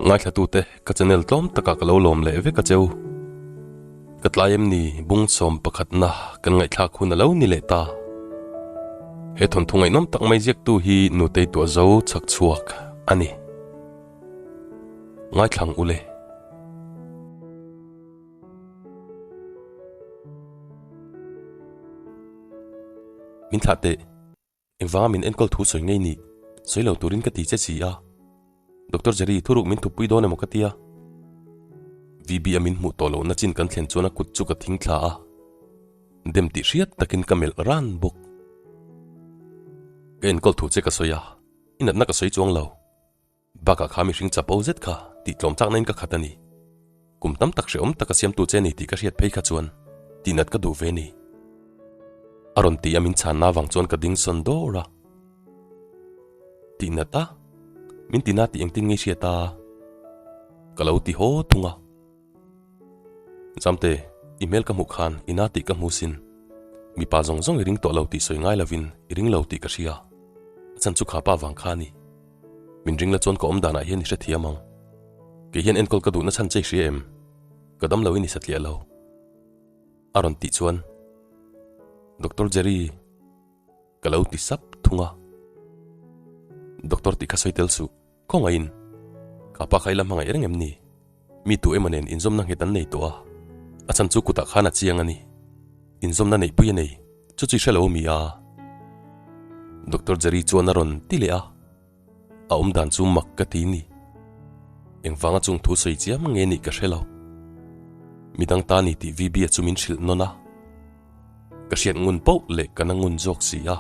Ngaithlatute ka channel tlawm takah ka lo lawm leh vek a cheu. Ka tlai em ni bung sawm pakhatna kan ngaihthlak hun a lo ni leh ta. He thawnthu ngaihnawm tak mai ziaktu hi Nutei Tuahzo chhak chhuak a ni. Ngaithlang ule. Min thlah teh. Engvanga min enkawl thu sawi ngei ni? Sawi lo turin ka ti che si a. Doctor Jerry, thuruk min thupui dawn emaw ka tia. VB a min hmuh tawh lohna chin kan thlen chuan a kut chu ka thing thla a. Dem tih hriat takin ka melh ran bawk. Ka enkawl thu che ka sawi a, i natna ka sawi chuang lo. Bakah kha mihring chapo zet kha tih tlawm chakna in ka khat a ni. Kum tam tak hrehawm taka siamtu che ni tih ka hriat phei kha chuan tihnat ka duh ve ni. A rawn ti a min chhanna avang chuan ka ding sawn dawr a. Tihnat a? Min tina tih engtin nge i hriat a? Ka lo ti haw thung a. Zamte, i hmel ka hmuh khan i na tih ka hmu sin. Mipa zawng zawng i ring tawh lo tih sawi ngai lovin i ring lo tih ka hria. A chan chu kha pa vang kha a ni. Min ring la chuan ka awm danah hian i hrethiam ang. Kei hian enkawl ka duhna chhan che i hria em? Ka dam lo in i satliah lo. A rawn tih chuan Doctor Jerry ka lo ti sap thung a. Doctor tih kha sawi tel suh. Khawngaihin, ka pa kha i la hmangaih reng em ni? Mi tu emaw nen inzawmna nghet an nei tawh a, a chhan chu kutah khan a chiang a ni. Inzawmna neihpui a nei, chu chu i hre lo mi a? Doctor Jerry chuan a rawn ti leh a, a awm dan chu mak ka ti ni. Engvanga chung thu sawi chiam nge nih ka hre lo. Midang ta ni tih VB-a chu min hrilh nawn a, ka hriat ngun poh leh ka na ngun zawk si a.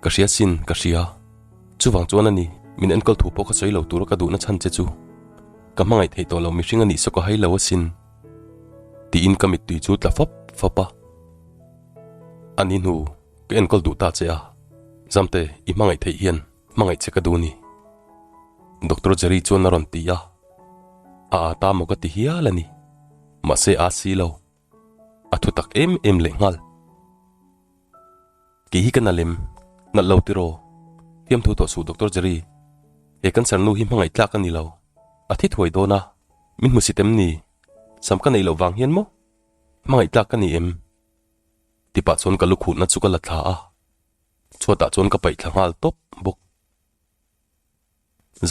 Ka hria sin, ka hria. Chuvang chuan a ni, min enkawl thu pawh ka sawi lo tura ka duhna chhan che chu. Ka hmangaih theih tawh lo mihring a nih saw ka hai lo asin. Tiin ka mittui chu tla fap fap a. A ni hnu, ka enkawl duh ta che a. Zamte, i hmangaih theih hian hmangaih che ka duh ni. Doctor Jerry chuan a rawn ti a. A â ta maw ka ti hial a ni. Mahse a si lo. A thu tak em em leh nghal. Kei hi ka na lem, nalh lo tiraw? Fiamthu tawh suh Doctor Jerry. He cancer nu hi hmangaih tlak a ni lo. A thi thuai dawn a, min hmu sit em ni? Sam ka neih loh vang hian maw? Hmangaih tlak ka ni em? Tipah chuan ka lukhutna chu ka la thla a, chhuatah chuan ka paih thla nghal tawp bawk.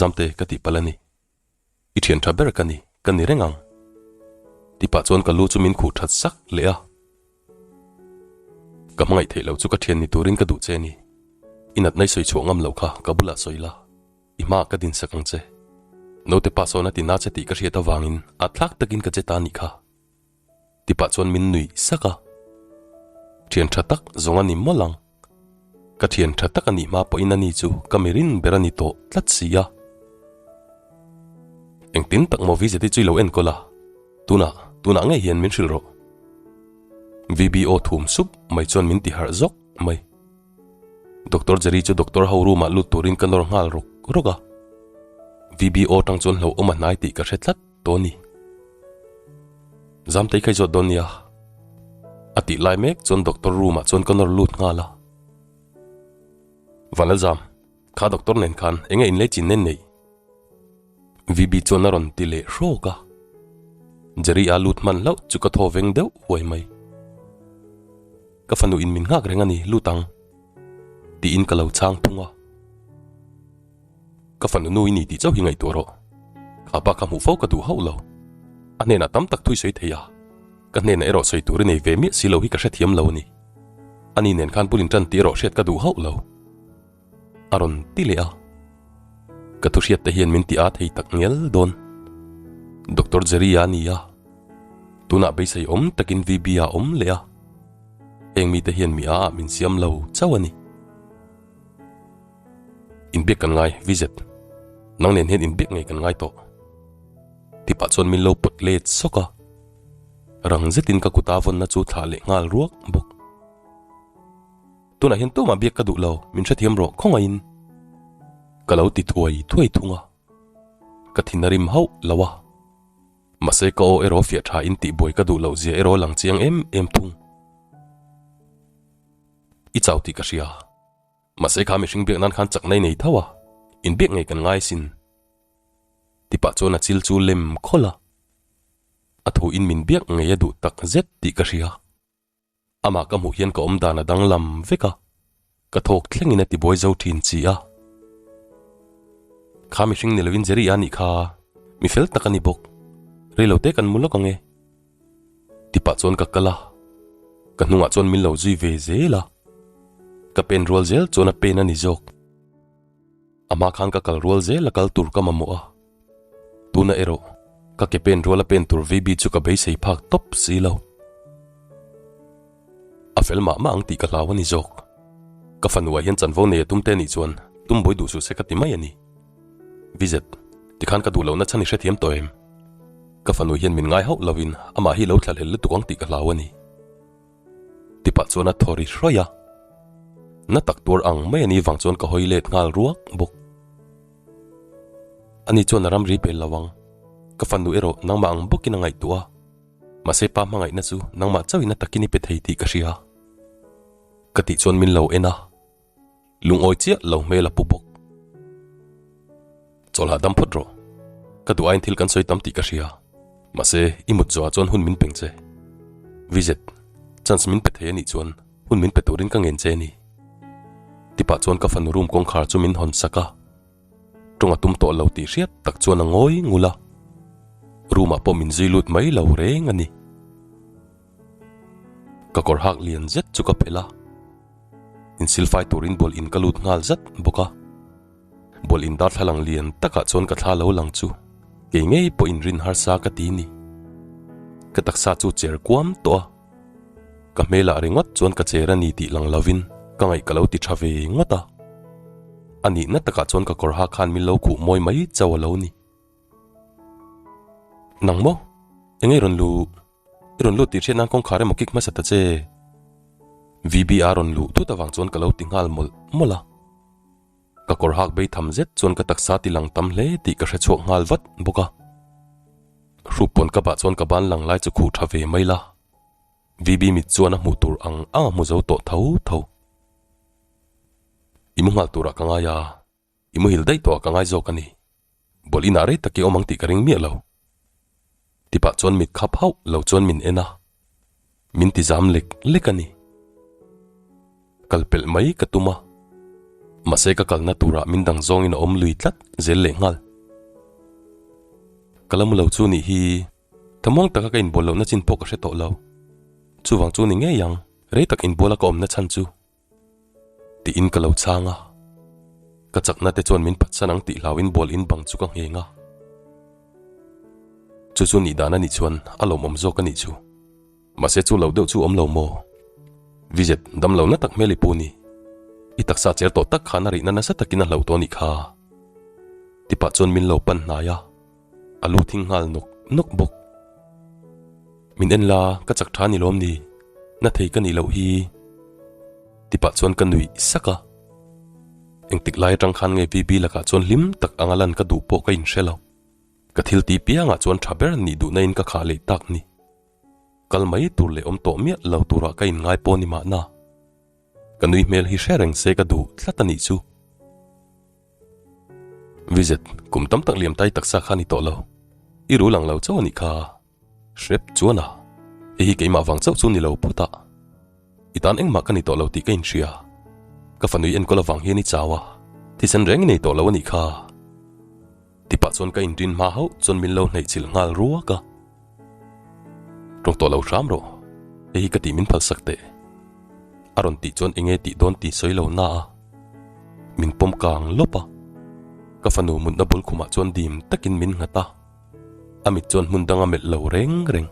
Zamte ka tih palh a ni. I thian tha ber ka ni, ka ni reng ang. Tipah chuan ka lu chu min khuh that sak leh a. Ka hmangaih theih loh chu ka thian ni turin ka duh che ni. I natna i sawi chhuah ngam loh kha ka bulah sawi la, i hmaah ka din sak ang che. Naute pa sawn a ti na che tih ka hriat avangin a thlak takin ka che ta nih kha. Tipah chuan min nuih sak a. Thian tha tak zawng a ni mawlh ang. Ka thian tha tak a nih hma pawhin ani chu ka mirin ber a ni tawh tlat si a. Engtin tak maw VZI chu i lo enkawl a? Tunah, tunah ngei hian min hrilh rawh. VBO thum sup mai chuan min ti harh zawk mai. Doctor Jerry chu doctor ho room ah lut turin ka nawr nghal rawk rawk a. VBO tang chuan hlauhawm a hnai tih ka hre tlat. Tony. Zamtei kha i zawt dawn nia. A tih lai mek chuan doctor room ah chuan ka nawr lut nghal a. Vanlalzam, kha doctor nen khan enge inlei chin nen nei? VB chuan a rawn ti leh hrawk a. Jerry a lut hman hlauh chu ka thaw veng deuh huai mai. Ka fanu in min nghak reng a ni, lut ang. Tiin ka lo chhang thung a. Ka fanu nu i ni tih chauh hi ngaihtuah rawh. Kha pa kha hmuh fo ka duh hauh lo. A hnenah tam tak thui sawi thei a, ka hnenah erawh sawi tur i nei ve miah si lo hi ka hrethiam lo a ni. Ani nen khan bul intan tih erawh hriat ka duh hauh lo. A rawn ti leh a. Ka thu hriat te hian min ti â thei tak ngial dawn. Doctor Jerry-a a ni a. Tunah beisei awm takin VB-a awm leh a. Heng mite hian mi â ah min siam lo chauh a ni. Inbiak kan ngai, VZ. Nang nen hian inbiak ngei kan ngai tawh. Tipah chuan min lo pawt let sawk a. Rang zetin ka kuta vawnna chu thlah leh nghal ruak bawk. Tunah hian tumah biak ka duh lo, min hrethiam rawh khawngaihin. Ka lo ti thuai thuai thung a. Ka thin a rim hauh lo a. Mahse ka aw erawh fiah tha in tihbuai ka duh loh zia erawh lang chiang em em thung. I chau tih ka hria. Mahse kha mihring biak nan khan chakna i nei tho a. Inbiak ngei kan ngai sin. Tipah chuan a chil chu lem khawlh a. A thu in min biak ngei a duh tak zet tih ka hria. Amah ka hmuh hian ka awm dan a danglam vek a, ka thawk thlengin a tibuai zo thin chi a. Kha mihring ni lovin Jerry a nih kha, mi fel tak a ni bawk. Reilote kan mu lawk ang e. Tipah chuan ka kal a, ka hnungah chuan min lo zui ve zel a. Ka pen rual zel chuan a pen a ni zawk. A hma khan ka kal rual zel a kal tur ka mamawh a, tuna erawh ka ke pen rual a pen tur VB chu ka beisei phak tawp si lo. A fel mah mah ang tih ka hlau a ni zawk. Ka fanu ah hian chanvo nei a tum te nih chuan tum buai duh suh se ka ti mai a ni. VZ, tikhan ka duh lohna chhan i hrethiam tawh em? Ka fanu hian min ngai hauh lovin amah hi lo thlahlel lutuk ang tih ka hlau a ni. Tipah chuan a thaw ri hrawih a, na tak tuar ang mai a ni vang chuan ka hawi let nghal ruak bawk. Ani chuan a ram ri pel lo ang, ka fanu erawh nangmah ang bawkin a ngaihtuah a, mahse pa hmangaihna chu nangmah chauhin a takin i pe thei tih ka hria. Ka tih chuan min lo en a. Lungawi chiah lo hmel a pu bawk. Chawlhah dam phawt rawh. Ka duh aiin thil kan sawi tam tih ka hria. Mahse, i mut zawhah chuan hun min peng che. VZ, chance min pe thei a nih chuan hun min pe turin ka ngen che a ni. Tipah chuan ka fanu room kawngkhar chu min hawn sak a. Tawng a tum tawh lo tih hriat tak chuan a ngawi ngul a. Room ah pawh min zui lut mai lo reng a ni. Ka kawr hak lian zet chu ka phelh a. Insilfai turin bual in ka lut nghal zat bawk a. Bual in darthlalang lian takah chuan ka thla lo lang chu kei ngei pawh inrin harsa ka ti ni. Ka taksa chu cher kuam tawh a. Ka hmelah ringawt chuan ka cher a ni tih lang lovin ka ngaih ka lo ti tha ve ngawt a. A nihna takah chuan ka kawr ha khan min lo khuh mawi mai chauh a lo ni. Nang maw? Eng nge i rawn luh? I rawn lut tih hriat nan kawngkhar emaw kik hmasa ta che. VBA rawn luh thut avang chuan ka lo ti nghal mawlh mawlh a. Ka kawr hak bei tham zet chuan ka taksa ti lang tam hle tih ka hre chhuak nghal vat bawk a. Hruk pawn ka bah chuan ka ban lang lai chu khuh tha ve mai la. VB mit chuan a hmuh tur ang ang a hmu zo tawh tho tho. I mu nghal turah ka ngai a. I muhil daih tawh ah ka ngai zawk a ni. Bawlh inah rei tak i awm ang tih ka ring miah lo. Tipah chuan mit khap hauh lo chuan min en a, min ti zam lek lek a ni. Kal pelh mai ka tum a, mahse ka kalna turah min dang zawngin a awm lui tlat zel leh nghal. Ka la mu lo chu nih hi thamuang taka ka inbual lohna chin pawh ka hre tawh lo. Chuvang chu ni ngei ang, rei tak inbuala ka awmna chhan chu. Tiin ka lo chhang a, ka chakna te chuan min phatsan ang tih hlauhin bual in bang chu ka ngheng a. Chu chu nih dan a nih chuan a lawmawm zawk a nih chu. Mahse chu lo deuh chu awm lo maw? Vizet, dam lo na tak hmel i pu ni. I taksa cher tawh tak khan a rihna nasa takin a hlauh tawh a nih kha. Tipah chuan min lo pan hnai a, a lu thing nghal nawk nawk bawk. Min en la, ka chak tha ni lawm ni? Na thei ka nih loh hi. Tipah chuan ka nuih sak a. Engtik lai atang khan nge VB lakah chuan hlim tak anga lan ka duh pawh ka inhre lo. Ka thil tih piangah chuan tha ber nih duhna in ka khah leh tak ni. Kal mai tur leh awm tawh miah lo turah ka inngai pawh ni mahna. Ka nui hmel hi hre reng se ka duh tlat a nih chu. Vizet, kum tam tak liam tai taksa kha ni tawh lo. I rul ang lo chauh a nih kha. Hrep chuan a, hei hi keimah vang chauh chu ni lo phawt a. I tan engmah ka ni tawh lo tih ka inhria. Ka fanui enkawl avang hian i chau a, thisen reng i nei tawh lo a nih kha. Tipah chuan ka inrin hma hauh chuan min lo hnaihchilh nghal ruak a. Tawng tawh lo hram rawh, hei hi ka tih min phalsak teh. A rawn tih chuan enge tih dawn tih sawi lo na a, min pawm kang lawp a. Ka fanu mutna bul khumah chuan dim takin min nghat a. A mit chuan hmun danga melh lo reng reng.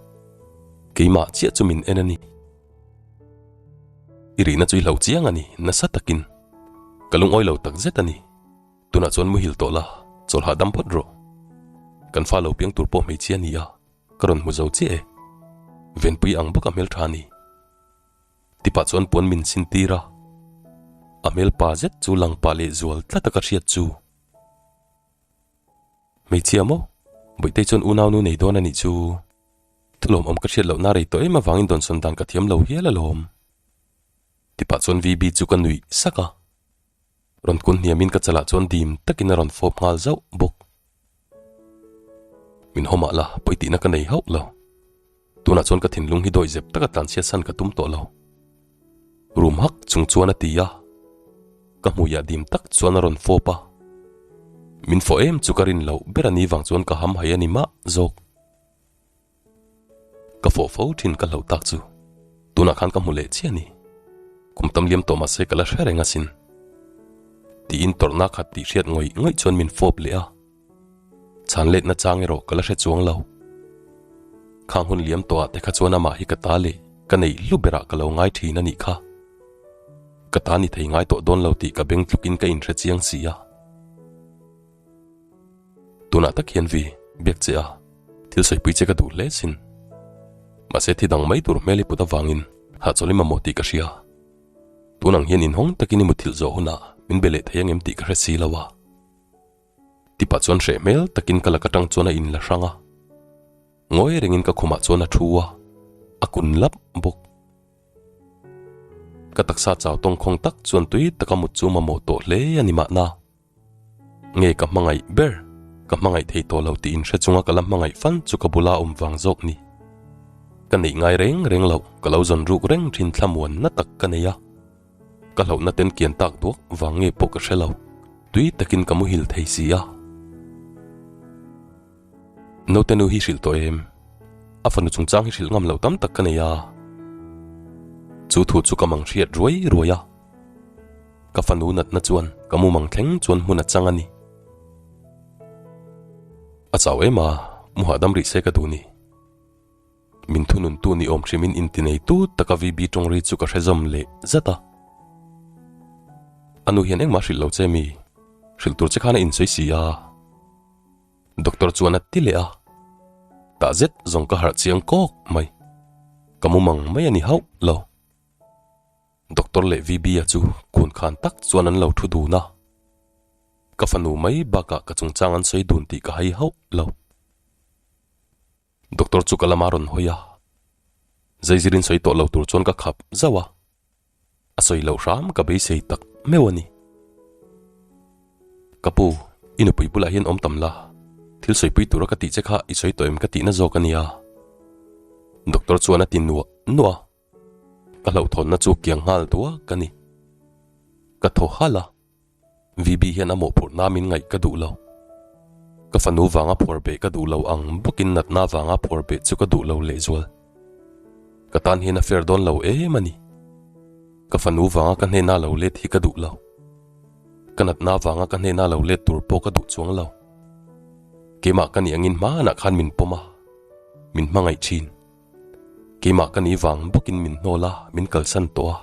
Keimah chiah chu min en a ni. I rihna chu i hlo chiang a ni, nasa takin. Ka lungawi lo tak zet a ni. Tunah chuan muhil tawh la, chawlh hahdam phawt rawh. Kan fa lo piang tur pawh hmeichhia a ni a, ka rawn hmu zo chiah e. Venpui ang bawk a hmeltha a ni. Tipah chuan puan min sin tir a. A hmelpa zet chu lang pah leh zual tlat a ka hriat chu. Hmeichhia maw? Bawihtei chuan unaunu nei dawn a nih chu. Thulawmawm ka hriat lohna rei tawh em avangin dawnsawn dan ka thiam lo hial alawm. Tipah chuan VB chu ka nuih sak a. Rawn kun hniamin ka chalah chuan dim takin a rawn fawp nghal zauh bawk. Min haw mah la, pawi tihna ka nei hauh lo. Tunah chuan ka thinlung hi dawih zep taka tlanchhiat san ka tum tawh lo. Rum hak chung chuan a ti a, ka hmuiah dim tak chuan a rawn fawp a. Min fawh em chu ka rin loh ber a ni vang chuan ka ham hai a ni mah zawk. Ka fawh fo thin ka hlauh tak chu tunah khan ka hmu leh chiah a ni. Kum tam liam tawh mahse ka la hre reng asin. Tiin tawrhna khat tih hriat ngawih ngawih chuan min fawp leh a. Chhan letna chang erawh ka la hre chuang lo. Khang hun liam tawhah te kha chuan amah hi ka ta leh ka neih hlu berah ka lo ngai thin a nih kha. Ka ta ni thei ngai tawh dawn lo tih ka beng tlukin ka inhre chiang si a. Tunah tak hian vi, biak che a, thil sawipui che ka duh hle sin. Mahse thi dang mai tur hmel i put avangin hahchawlh i mamawh tih ka hria. Tunang hian inhawng takin i muthilh zawh hunah min be leh thei angem tih ka hre si lo a. Tipah chuan hreh hmel takin ka lak atang chuan a inla hrang a. Ngawi rengin ka khumah chuan a thu a, a kun lap bawk. Ka taksa chau tawngkhawng tak chuan tui taka mut chu mamawh tawh hle a ni mahna. Nge ka hmangaih ber, ka hmangaih thei tawh lo tih inhre chunga ka la hmangaih fan chu ka bula awm vang zawk ni. Ka neih ngai reng reng loh, ka lo zawn ruk reng thin thlamuanna tak ka nei a. Ka hlauhna ten kian tak duak vang nge pawh ka hre lo, tui takin ka muhil thei si a. Naute nu hi hrilh tawh em? A fanu chungchang hi hrilh ngam loh tam tak ka nei a. Chu thu chu ka mang hriat ruai ruai a. Ka fanu natna chuan ka mumang thleng chuan hmun a chang a ni. A chau em a, mu hahdam rih se ka duh ni. Min thununtu ni awm hrimin intineitu taka VB tawngri chu ka hre zawm leh zat a. A nu hian engmah hrilh lo che mi? Hrilh tur che khan a insawi si a. Doctor chuan a ti leh a, tah zet zawng ka harh chiang kawk mai. Ka mumang mai a ni hauh lo. Doctor leh VB-a chu kun khan tak chuan an lo thu dun a. Ka fanu mai bakah ka chungchang an sawi dun tih ka hai hauh lo. Doctor chu ka lama rawn hawi a, Zaizirin sawi tawh lo tur chuan ka khap zauh a, a sawi loh hram ka beisei tak meuh a ni. Ka pu, i nupui bulah hian awm tam la, thil sawipui tura ka tih che kha i sawi tawh em ka tihna zawk a nia. Doctor chuan a ti nuah nuah a, ka hlauhthawnna chu kiang nghal duak a ni. Ka thaw halh a. VB hian a mawhphurhna min ngaih ka duh lo. Ka fanu vanga phuar beh ka duh lo ang bawkin natna vanga phuar beh chu ka duh lo lehzual. Ka tan hian a fair dawn lo em a ni. Ka fanu vanga ka hnena lo let hi ka duh lo. Ka natna vanga ka hnena lo let tur pawh ka duh chuang lo. Keimah ka nih angin hmanah khan min pawm a, min hmangaih thin. Keimah ka nih vang bawkin min hnawl a, min kalsan tawh a,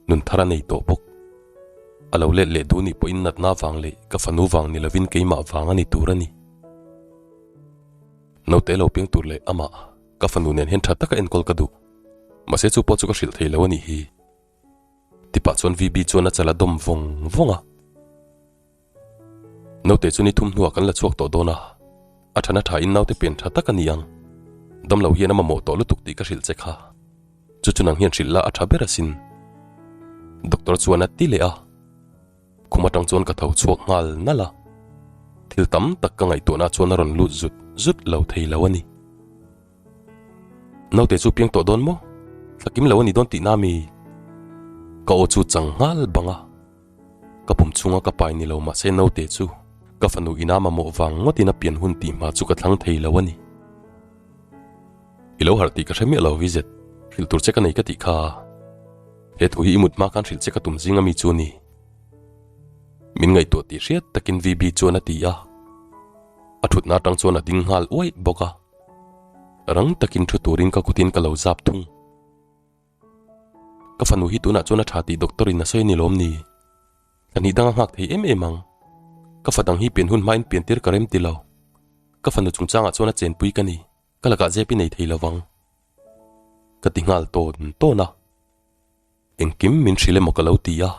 nun thar a nei tawh bawk. A lo let leh duh nih pawhin natna vang leh ka fanu vang ni lovin keimah vang a ni tur a ni. Naute lo piang tur leh amah ka fanu nen hian tha taka enkawl ka duh. Mahse chu pawh chu ka hrilh thei lo a nih hi. Tipah chuan VB chuan a chal a dawm vawng vawng a. Naute chu ni thum hnuah kan la chhuak tawh dawn a, a thana tha in naute pian tha tak a ni ang. Damlo hian a mamawh tawh lutuk tih ka hrilh che kha. Chu chu nang hian hrilh la a tha ber asin. Doctor chuan a ti leh a. Khum atang chuan ka tho chhuak nghal nalh a. Thil tam tak ka ngaihtuahna chuan a rawn lut zut zut lo thei lo a ni. Naute chu piang tawh dawn maw? Thlakim lo a ni dawn tihna mi? Ka aw chu chang nghal bang a. Ka pum chhunga ka pai ni lo mahse naute chu ka fanu ina mamawh vang ngawtin a pian hun tih hma chu ka thlang thei lo a ni. I lo harh tih ka hre miah lo Vizet, hrilh tur che ka nei ka tih kha. He thu hi i mut hma khan hrilh che ka tum zing ami chu a ni. Min ngaihtuah tih hriat takin VB chuan a ti a. A thutna atang chuan a ding nghal uaih bawk a. Rang takin thu turin ka kutin ka lo zap thung. Ka fanu hi tunah chuan a tha tih doctor in a sawi a ni lawm ni? Ka hnih dang a nghak thei em em ang. Ka fa dang hi pian hun hmain pian tir ka rem ti lo. Ka fanu chungchangah chuan a chenpui ka ni, ka lakah zep i nei thei lo vang. Ka ti nghal tawn tawn a. Engkim min hrilh emaw ka lo ti a.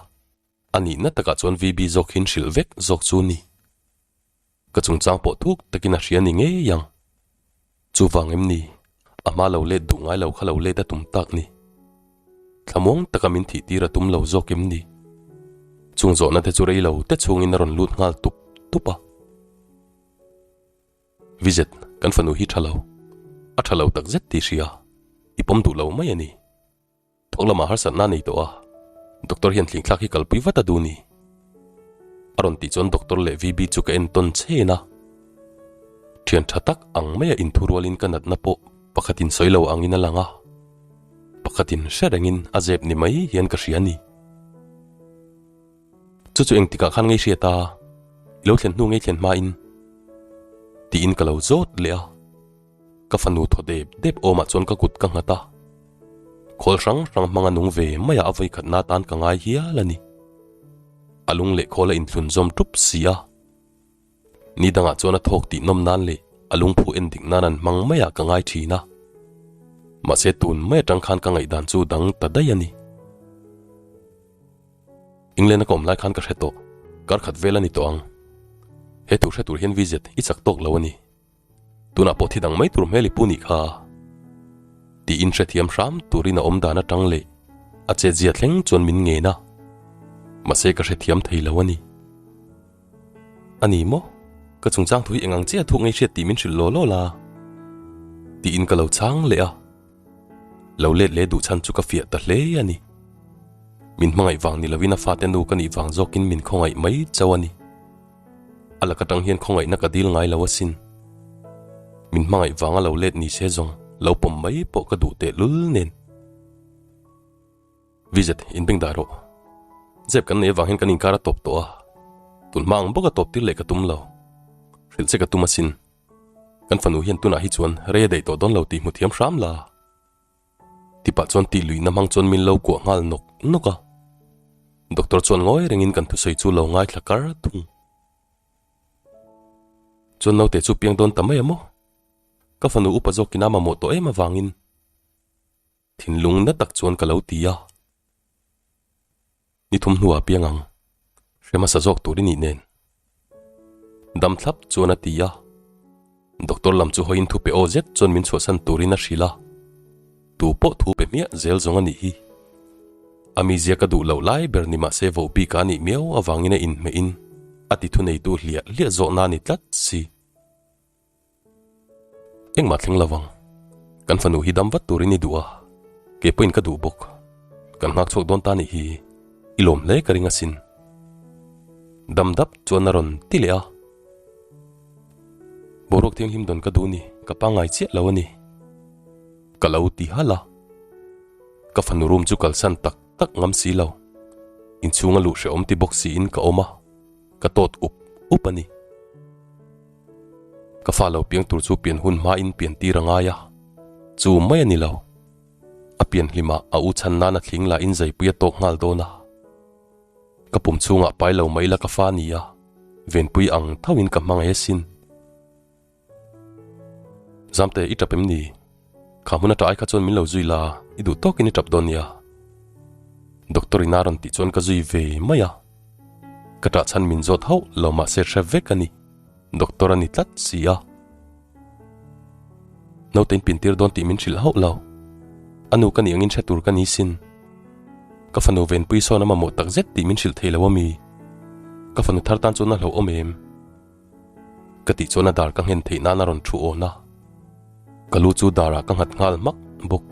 A nihna takah chuan VB zawk hin hrilh vek zawk chu ni. Ka chungchang pawh thuk takin a hria ni ngei ang. Chuvang em ni, a hma lo let duh ngai lo kha lo let a tum tak ni. Thlamuang taka min thih tir a tum lo zawk em ni? Chung zawhna te chu rei lo te chhungin a rawn lut nghal tup tup a. Vizet, kan fanu hi tha lo. A tha lo tak zet tih hria. I pawm duh lo mai a ni. Thawk lamah harsatna a nei tawh a, doctor hian thlingthlak hi kalpui vat a duh ni. A rawn tih chuan doctor leh VB chu ka en tawn chen a. Thian tha tak ang maia inthurualin ka natna pawh pakhatin sawi lo angin a lang a, pakhatin hre rengin a zep ni mai hian ka hria a ni. Chu chu engtikah khan ngei hriat a, i lo thlen hnu ngei thlen hmain tiin ka lo zawt leh a. Ka fanu thaw dep dep awmah chuan ka kut ka nghat a, khawl hrang hrang hmanga nung ve maia a vawikhatna atan ka ngai hial a ni. A lung leh khawl a inthlun zawm tup si a. Ni dangah chuan a thawk tih nawm nan leh a lungphu en dik nan an hmang maiah ka ngai thin a. Mahse tun mai atang khan ka ngaihdan chu dang ta daih a ni. England a ka awm lai khan ka hre tawh, kar khat vel a ni tawh ang. He thu hre tur hian VZ i chak tawk lo a ni. Tunah pawh thi dang mai tur hmel i pu nih kha. Tiin hrethiam hram turin a awm dan atang leh a chetzia thleng chuan min ngen a. Mahse ka hrethiam thei lo a ni. A ni maw? Ka chungchang thu hi eng ang chiah thuk ngei hriat tih min hrilh law law la? Tiin ka lo chhang leh a. Lo let leh duh chhan chu ka fiah ta hle a ni. Min hmangaih vang ni lovin a fate nu ka nih vang zawkin min khawngaih mai chauh a ni. A lak atang hian khawngaihna ka dil ngai lo asin. Min hmangaih vanga lo let ni se zawng lo pawm mai pawh ka duh tehlul nen. Vizet, inbeng dah rawh. Zep kan nei avang hian kan inkar a tawp tawh a, tun hma ang bawk a tawp tir leh ka tum lo. Hrilh che ka tum asin. Kan fanu hian tunah hi chuan rei a daih tawh dawn lo tih hmu thiam hram la. Tipah chuan tih luihna hmang chuan min lo kuah nghal nawk nawk a. Doctor chuan ngawi rengin kan thusawi chu lo ngaithla kar thung. Chuan naute chu piang dawn ta mai a maw? Ka fanu upa zawkin a mamawh tawh em avangin. Thinlung na tak chuan ka lo ti a. Ni thum hnuah piang ang, hre hmasa zawk tur i nih nen. Dam thlap chuan a ti a. Doctor lam chu hawiin thu pe aw zet chuan min chhuahsan turin a hrilh a. Tu pawh thu pe hmiah zel zawng a nih hi. A mizia ka duh loh lai ber ni mahse voh bik a nih miau avangin a inhmehin a ti thuneitu hliah hliah zawhna a ni tlat si. Engmah thleng lo vang. Kan fanu hi dam vat turin i duh a, kei pawhin ka duh bawk. Kan nghak chhuak dawn ta nih hi i lawm hle ka ring asin. Dam dap chuan a rawn ti leh a. Boruak thianghlim dawn ka duh ni, ka pangngai chiah lo a ni. Ka lo ti halh a. Ka fanu room chu kalsan tak tak ngam si lo. Inchhunga luh hrehawm ti bawk siin ka awm a. Ka tawt up up a ni. Ka fa lo piang tur chu pian hun hmain pian tir a ngai a, chu mai a ni lo. A pian hlimah a u chhan nan a thling la in zaipui a tawk nghal dawn a. Ka pum chhungah pai lo mai la ka fa ni a, venpui ang thauhin ka hmangaih asin. Zamte, i tap em ni? Kha hmun ata ai kha chuan min lo zui la, i duh tawkin i tap dawn nia. Doctor in a rawn tih chuan ka zui ve mai a. Ka tah chhan min zawt hauh lo mahse hre vek a ni. Doctor a ni tlat si a. Naute in pintir dawn tih min hrilh hauh lo. A nu ka nih angin hre tur ka ni sin. Ka fanu venpui sawn a mamawh takzet tih min hrilh thei lo a mi? Ka fanu thar tan chuan a hlauhawm em? Ka tih chuan a dar ka nghen theih nan a rawn thu awn a, ka lu chu darah ka nghat nghal hmak bawk.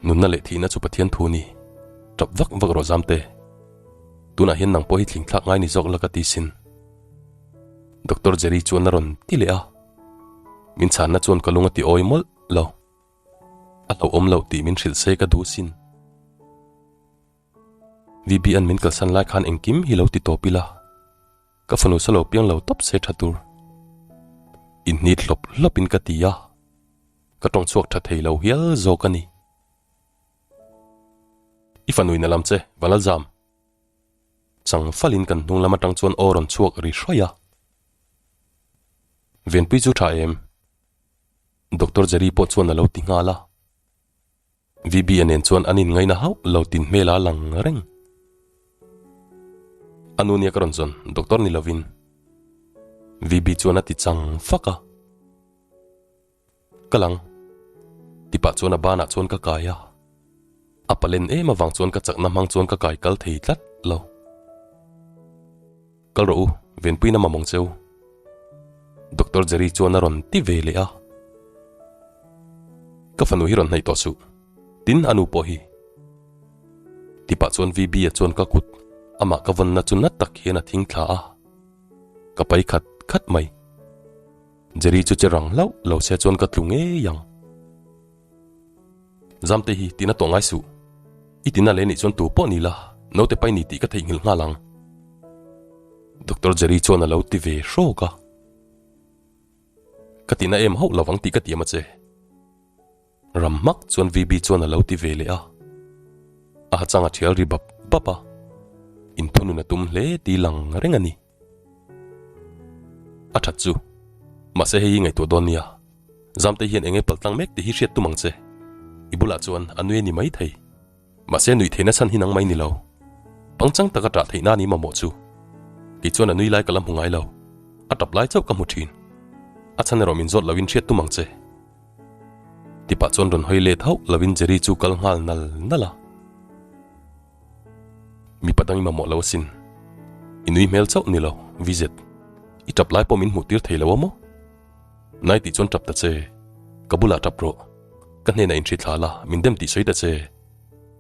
Nunna leh thihna chu Pathian thu ni, tap vak vak rawh Zamte. Tunah hian nang pawh hi thling thlak ngai ni zawk la ka ti sin. Doctor Jerry chuan a rawn ti leh a, min chhanna chuan ka lung a ti awi mawlh lo. A hlauhawm loh tih min hrilh se ka duh sin. VBN min kalsan lai khan engkim hi lo ti tawp ila, ka fanu sa lo piang lo tawp se tha tur. Inhnit hlawp hlawpin ka ti a, ka tawng chhuak tha thei lo hial zawk a ni. I fanu in a lam che, Vanlalzam. Chang falin kan hnung lam atang chuan aw rawn chhuak ri hraih a. Venpui chu tha em? Doctor Jerry pawh chuan a lo ti nghal a. VB-a nen chuan an inngaina hauh lo tin hmel a lang reng. A nu nia ka rawn zawn, doctor ni lovin. VB chuan a ti chang fak a. Ka lang. Tipah chuan a banah chuan ka kai a. A palen em avang chuan ka chakna hmang chuan ka kai kal thei tlat lo. Kal rawh u, venpuina mamawng cheu. Doctor Jerry chuan a rawn ti ve leh a. Ka fanu hi rawn hnaih tawh suh. Tin, a nu pawh hi. Tipah chuan VB a chuan ka kut amah ka vawnna chu na tak hian a thing thla a. Ka pai khat khat mai. Jerry chu che rang hlauh lo se chuan ka tlu ngei ang. Zamte hi tina tawh ngai suh. I tina leh nih chuan tu pawh ni la, naute pai ni tih ka theihnghilh nghal ang. Doctor Jerry chuan a lo ti ve hrawk a. Ka tina em hauh lovang tih ka tiam a che. Ram hmak chuan VB chuan a lo ti ve leh a. A hachang a thial ri bap bap a. Inthunun a tum hle tih lang reng a ni. A that chu. Mahse hei hi ngaihtuah dawn nia. Zamte hian eng nge paltlang mek tih hi hriat tum ang che. I bulah chuan a nui a ni mai thei. Mahse nuih theihna chhan hi nang mai ni lo. Pangchang taka ṭah theihna a ni mamawh chu. Kei chuan a nui lai ka la hmu ngai lo. A ṭap lai chauh ka hmu ṭhin. A chhan erawh min zawt loin hriat tum ang che. Tipah chuan rawn hawi let hauh loin Jerry chu kal nghal nal nal a. Mipa dang i mamawh lo asin. I nui hmel chauh ni lo, VZ. I tap lai pawh min hmuh tir thei lo a maw? Nai tih chuan tap ta che. Ka bulah tap rawh. Ka hnenah inhri thla la, min dem tih sawi ta che.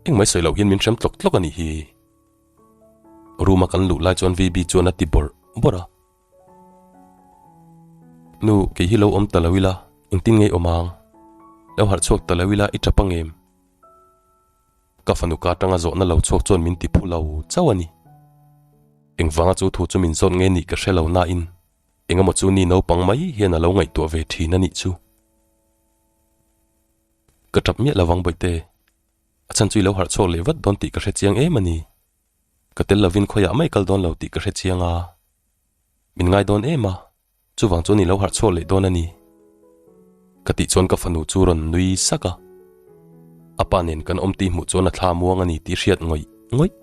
Engmai sawi loh hian min hrem tlawk tlawk a nih hi. Room a kan luh lai chuan VB chuan a ti bawrh bawrh a. Nu, kei hi lo awm ta lo ila, engtin nge i awm ang? Lo harh chhuak ta lo ila i tap ang em? Ka fanu ka atanga zawhna lo chhuak chuan min ti phu lo chauh a ni. Engvanga chu thu chu min zawt nge nih ka hre lo nain engemaw chu ni naupang mai hian a lo ngaihtuah ve thin a nih chu. Ka tap miah lovang Bawihte, a chhan chu i lo harh chhuak leh vat dawn tih ka hre chiang em a ni. Ka tel lovin khawiah mai kal dawn lo tih ka hre chiang a. Min ngai dawn em a. Chuvang chuan i lo harh chhuak leh dawn a ni. Ka tih chuan ka fanu chu rawn nui sak a. A pa nen kan awm tih hmuh chuan a thla muang a ni tih hriat ngawih ngawih.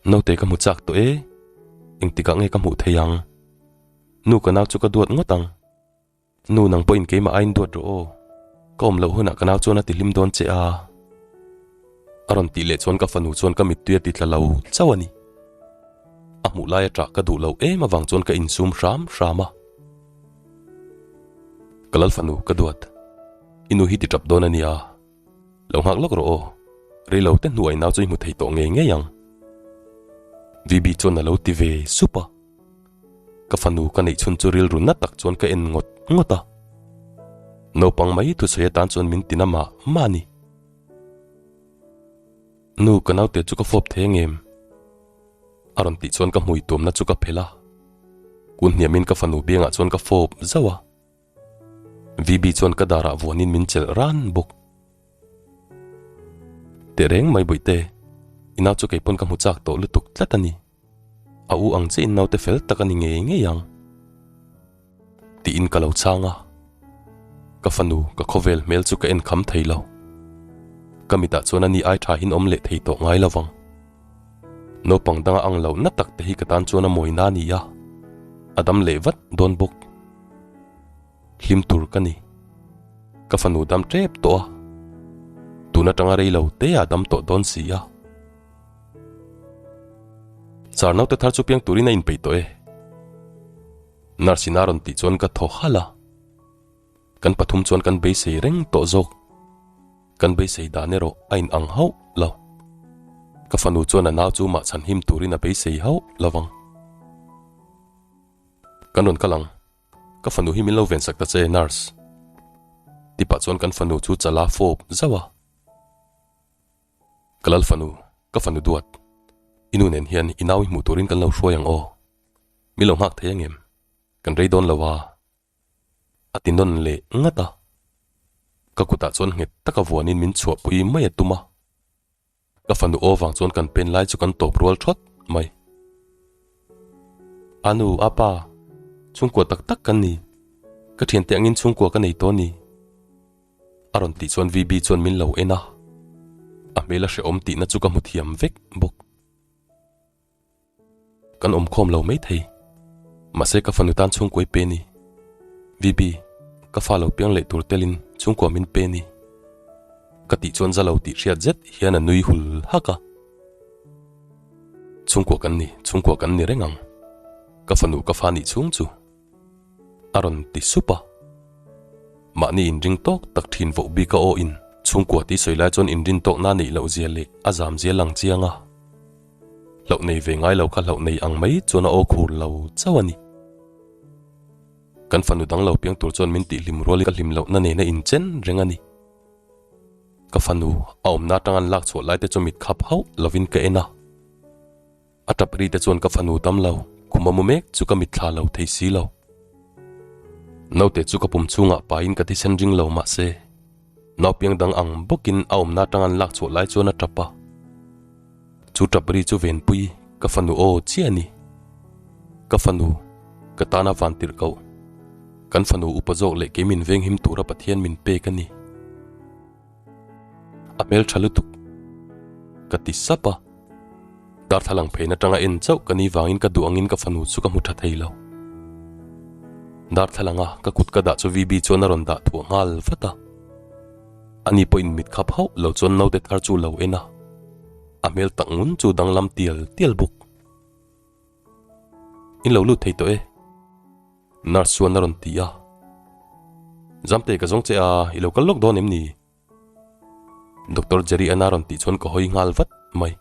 Naute ka hmu chak tawh e, engtikah nge ka hmuh thei ang? Nu ka nau chu ka duat ngawt ang. Nu nang pawhin keimah aiin duat rawh aw, ka awm loh hunah ka nau chuan a ti hlim dawn che a. A rawn tih leh chuan ka fanu chuan ka mittui a ti tla lo chauh a ni. A hmuh lai a ṭah ka duh loh em avang chuan ka insum hram hram a. Ka lal fanu ka duat, i nu hi ti ṭap dawn a nia, lo nghak lawk rawh aw, rei lo te hnuah i nau chu i hmu thei tawh ngei ngei ang. VB chuan a lo ti ve sup a. Ka fanu ka neih chhun chu rilru na tak chuan ka en ngawt ngawt a. Naupang mai thusawi atan chuan min tina mah mah a ni. Nu, ka naute chu ka fawp thei angem? A rawn tih chuan ka hmui tuamna chu ka phelh a. Kun hniamin ka fanu biangah chuan ka fawp zauh a. VB chuan ka darah vuanin min chelh ran bawk. Tehreng mai bawihte, i nau chu keipawn ka hmu chak tawh lutuk tlat a ni. A u ang chiahin naute fel tak a ni ngei ngei ang. Tiin ka lo chhang a. Ka fanu ka khawvel hmel chu ka en kham thei lo. Ka mitah chuan a ni ai tha hin awm leh thei tawh ngai lo vang. Naupang danga ang loh na tak te hi ka tan chuan a mawina a ni a. A dam leh vat dawn bawk. Hlim tur ka ni. Ka fanu dam tep tawh a. Tun atanga rei lo te a dam tawh dawn si a. Sir naute thar chu piang turin a inpeih tawh e. Nurse in a rawn tih chuan ka thaw halh a. Kan pathum chuan kan beisei reng tawh zawk. Kan beisei dan erawh a in ang hauh lo. Ka fanu chuan a nau chu mah chhan him turin a beisei hauh lo vang. Kan rawn kal ang. Ka fanu hi min lo vensak ta che nurse. Tipah chuan kan fanu chu chala fawp zauh a. Ka lal fanu, ka fanu duat. I nu nen hian i nau i hmuh turin kan lo hruai ang aw. Min lo nghak thei angem? Kan rei dawn lo a. A ti nawn leh ngat a. Ka kutah chuan nghet taka vuanin min chhuahpui mai a tum a. Ka fanu aw vang chuan kan pen lai chu kan tawp rual thawt mai. A nu, a pa, chhungkua tak tak kan ni. Ka thiante angin chhungkua ka nei tawh a ni. A rawn tih chuan VB chuan min lo en a, a hmel a hrehawm tihna chu ka hmu thiam vek bawk. Kan awm khawm lo mai thei, mahse ka fanu tan chhungkua i pe ni. VB, ka fa lo piang leh tur telin chhungkua min pe ni. Ka tih chuan za lo tih hriat zet hian a nui hul hak a. Chhungkua kan ni, chhungkua kan ni reng ang. Ka fanu ka fa nih chhung chu. A rawn ti sup a. Mahni inring tawk tak thin voh bik a aw in chhungkua tih sawi lai chuan inrin tawkna neih loh zia leh a zam zia lang chiang a. Hlauh nei ve ngai lo kha hlauh nei ang mai chuan a aw khur lo chauh a ni. Kan fanu dang lo piang tur chuan min tihhlim rual in ka hlim lohna nena inchen reng a ni. Ka fanu a awmna atang an lak chhuah lai te chu mit khap hauh lovin ka en a. A tap ri te chuan ka fanu dam lo, khum a mu mek chu ka mit thla lo thei si lo. Naute chu ka pum chhungah pain ka thisen ring lo mah se, naupiang dang ang bawkin a awmna atang an lak chhuah lai chuan a tap a. Chu tap ri chu venpui ka fanu aw chiah a ni. Ka fanu, ka tana van tirh koh. Kan fanu upa zawk leh kei min venghim tura Pathian min pek a ni. A hmel tha lutuk. Ka ti sap a. Darthlalang phein atanga en chauh ka ni vangin ka duh angin ka fanu chu ka hmu tha thei lo. Darthlalanga ka kut ka dah chu VB chuan a rawn dah thuah nghal vat a. Ani pawhin mit khap hauh lo chuan naute thar chu lo en a. A hmel tak ngun chu danglam tial tial bawk. In lo lut thei tawh e. Nurse chuan a rawn ti a. Zamte ka zawng che a, i lo kal lawk dawn em ni? Doctor Jerry Anna rawn tih chuan ka hawi nghal vat mai.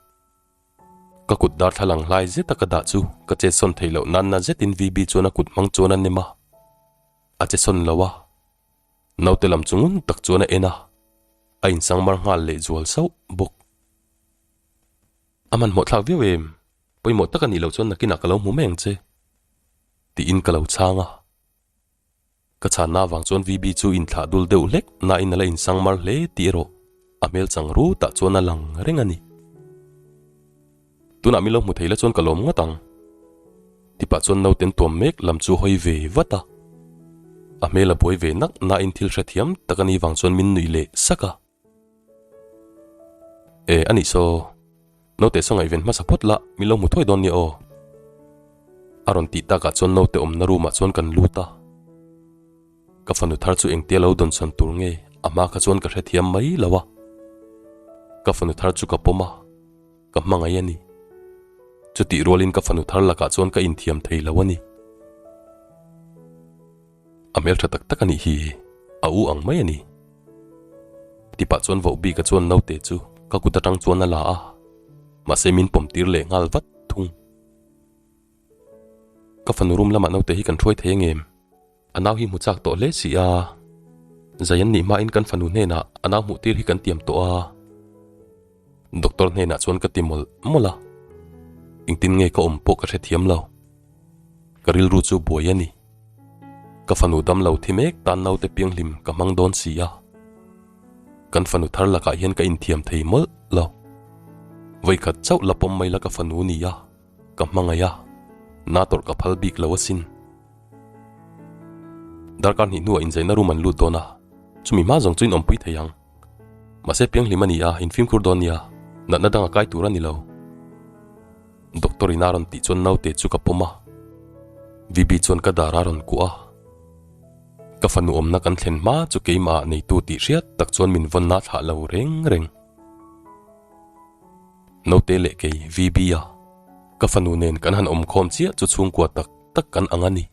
Ka kut darthlalang hlai zeta ka dah chu ka chet sawn theih loh nan na zetin VB chuan a kut hmang chuan a nem a. A che sawn lo a. Naute lam chu ngun tak chuan a en a. A insangmar nghal leh zual sauh bawk. A hmanhmawh thlak viau em? Pawimawh tak a nih loh chuan nakinah ka lo hmu mai ang che. Tiin ka lo chhang a. Ka chhanna avang chuan VB chu inthlah dul deuh hlek nain a la insang mar hle tih erawh a hmel chang rutah chuan a lang reng a ni. Tunah min lo hmu thei la chuan ka lawm ngawt ang. Tipah chuan nauten tuam mek lam chu hawi ve vat a. A hmel a buai ve nak nain thil hrethiam tak a nih vang chuan min nuih leh sak a. E, a nih saw. Naute saw ngaihven hmasa phawt la, min lo hmu thuai dawn nia aw. A rawn tih takah chuan naute awmna room ah chuan kan lut a. Ka fanu thar chu engtia lo dawnsawn tur nge a hma kha chuan ka hrethiam mai lo a. Ka fanu thar chu ka pawm a, ka hmangaih a ni. Chutih rualin ka fanu thar lakah chuan ka inthiam thei lo a ni. A hmeltha tak tak a nih hi, a u ang mai a ni. Tipah chuan voh bika chuan naute chu ka kut atang chuan a la a, mahse min pawm tir leh nghal vat thung. Ka fanu room lamah naute hi kan hruai thei angem? A nau hi hmu chak tawh hle si a, zai an nih hmain kan fanu hnenah a nau hmuh tir hi kan tiam tawh a. Doctor hnenah chuan ka ti mawlh mawlh a, engtin nge ka awm pawh ka hrethiam lo. Ka rilru chu buai a ni. Ka fanu dam lo thi mek tan naute pianghlim ka hmang dawn si a. Kan fanu thar lakah hian ka inthiam thei mawlh lo. Vawikhat chauh la pawm mai la ka fanu ni a, ka hmangaih a, na tawrh ka phal bik lo asin. Darkar hnih hnuah inzaina room an lut dawn a, chumi hma zawng chu in awmpui thei ang. Mahse pianghlim a ni a, in fimkhur dawn nia, natna dang a kai tur a ni lo. Doctor in a rawn tih chuan naute chu ka pawm a, VB chuan ka dar a rawn kuah a. Ka fanu awmna kan thlen hma chu keimah ah neitu tih hriat tak chuan min vawn na thlah lo reng reng. Naute leh kei VB a ka fanu nen kan han awm khawm chiah chu chhungkua tak tak kan ang a ni.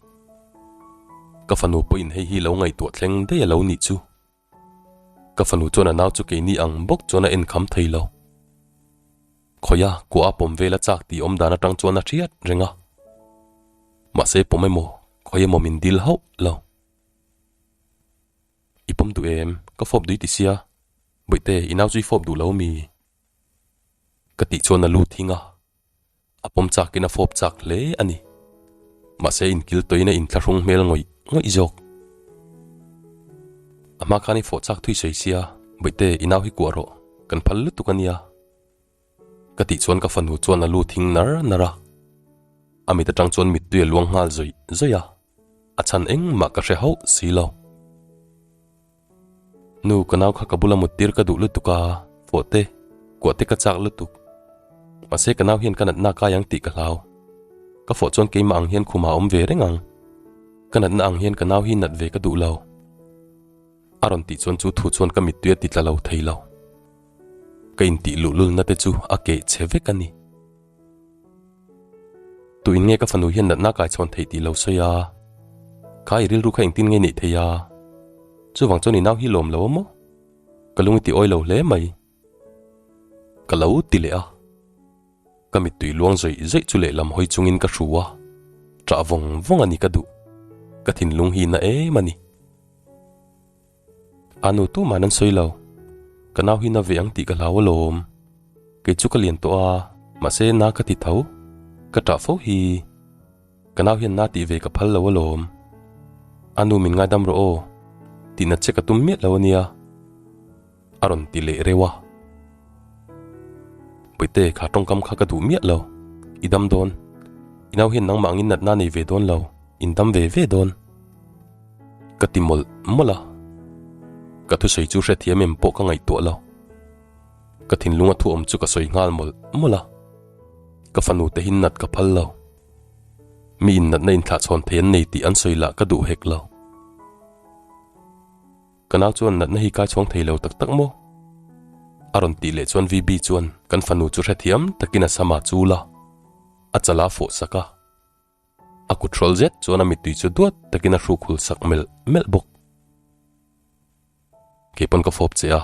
Ka fanu pawhin hei hi lo ngaihtuah thleng daih a lo nih chu. Ka fanu chuan a nau chu keini ang bawk chuan a en kham thei lo. Khawia kuah a pawm vel a chak tih awm dan atang chuan a hriat reng a. Mahse pawm emaw khawi emaw min dil hauh lo. I pawm duh em? Ka fawp dui ti sia. Bawihte, i nau chu i fawp duh lo mi? Ka tih chuan a lu thing a. A pawm chakin a fawp chak hle a ni. Mahse inkil tawhin a inthlahrung hmel ngawih ngawih zawk. A hma khan i fawh chak thui sawi sia, Bawihte i nau hi kuah rawh, kan phal lutuk a nia. Ka tih chuan ka fanu chuan a lu thing nar nar a. A mit atang chuan mittui a luang nghal zawih zawih a, a chhan engmah ka hre hauh si lo. Nu, ka nau kha ka bula mut tir ka duh lutuk a, fawh te, kuah te ka chak lutuk. Mahse ka nau hian ka natna a kai ang tih ka hlau. Ka fawh chuan keimah ang hian khumah a awm ve reng ang. Ka natna ang hian ka nau hi nat ve ka duh lo. A rawn tih chuan chu thu chuan ka mittui a ti tla lo thei lo. Ka intih luhlulna te chu a keh chhe vek a ni. Tuin nge ka fanu hian natna kai chhawn theih tih lo sawi a? Kha i rilru kha engtin nge neih thei a? Chuvang chuan i nau hi lawm lo a maw? Ka lung i ti awi lo hle mai. Ka lo ti leh a. Ka mittui luang zawih zawih chu lehlam hawi chungin ka hru a, ṭah vawng vawng a ni ka duh. Ka thinlung hi na em a ni. A nu tuman an sawi lo. Ka nau hi na ve ang tih ka hlau alawm. Kei chu ka lian tawh a, mahse na ka ti tho. Ka ṭah fo hi. Ka nau hian na tih ve ka phal lo alawm. A nu min ngaidam rawh aw. Tihna che ka tum miah lo a nia. A rawn ti leh reuh a. Bawihte kha tawngkam kha ka duh miah lo. I dam dawn. I nau hian nangmah angin natna nei ve dawn lo. In dam ve ve dawn. Ka ti mawlh mawlh a. Ka thusawi chu hrethiam em pawh ka ngaihtuah lo. Ka thinlung a thu awm chu ka sawi nghal mawlh mawlh a. Ka fanu te hin nat ka phal lo. Mi in natna inthlahchhawn thei an nei tih an sawi lah ka duh hek lo. Ka nau chuan natna hi kai chhawng thei lo tak tak maw? A rawn tih leh chuan VB chuan kan fanu chu hrethiam takin a sama chul a, a chala fawh sak a. A kut hrawl zet chuan a mittui chu duat takin a hruk hul sak melh melh bawk. Kei pawn ka fawp che a,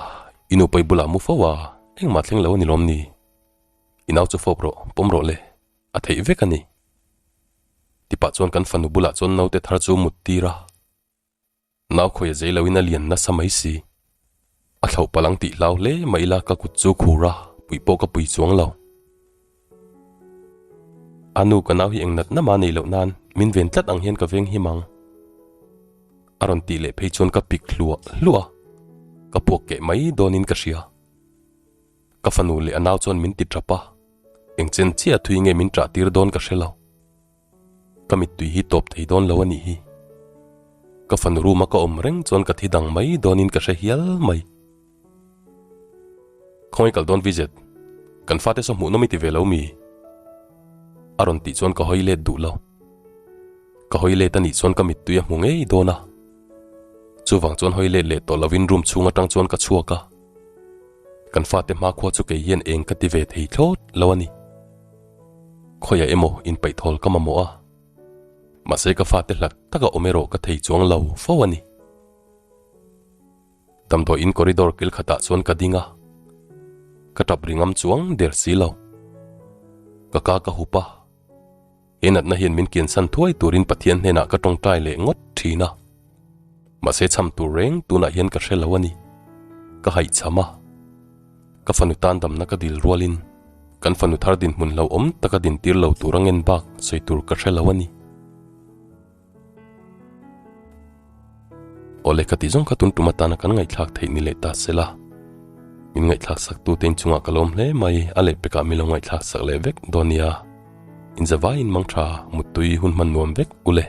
i nupai bulah mu fo a, engmah thleng lo a ni lawm ni? I nau chu fawp rawh, pawm rawh le, a theih vek a ni. Tipah chuan kan fanu bulah chuan naute thar chu mut tir a. Nau khawi a zei loin a lian nasa mai si. A thlauh palh ang tih hlau hle mai ila ka kut chu khur a, puih pawh ka pui chuang lo. A nu ka nau hi eng natna mah nei loh nan min ven tlat ang hian ka veng him ang. A rawn tih leh phei chuan ka pik hluah hluah a, ka puak keh mai dawnin ka hria. Ka fanu leh a nau chuan min ti tap a, eng chen chiah thui nge min ṭah tir dawn ka hre lo. Ka mittui hi tawp thei dawn lo a nih hi. Ka fanu room a ka awm reng chuan ka thi dang mai dawnin ka hre hial mai. Khawngaih kal dawn Vizet, kan fate saw hmuh nawm i ti ve lo mi? A rawn tih chuan ka hawi let duh lo. Ka hawi let a nih chuan ka mittui a hmu ngei dawn a. Chuvang chuan hawi let leh tawh lovin room chhung atang chuan ka chhuak a. Kan fate hmakhua chu kei hian eng ka ti ve thei thlawt lo a ni. Khawiah emaw inpaihthawl ka mamawh a, mahse ka fate hlat taka awm erawh ka thei chuang lo fo a ni. Damdawi in corridor kil khatah chuan ka ding a, ka tap ri ngam chuang der si lo. Ka ka ka hup a, he natna hian min kiansan thuai turin Pathian hnenah ka tawngtai leh ngawt thin a. Mahse chham tur reng tunah hian ka hre lo a ni. Ka haihchham a. Ka fanu tan damna ka dil rualin kan fanu thar dinhmun hlauhawm taka dintir lo tur a ngen bak sawi tur ka hre lo a ni. Awle ka tih zawng kha tun tum atana kan ngaihthlak theih ni leh ta sela. Min ngaihthlak sak tu te inchungah ka lawm hle mai a lehpekah min lo ngaihthlak sak leh vek dawn nia. Inzavaiin mangtha muttui hun hman nuam vek ule.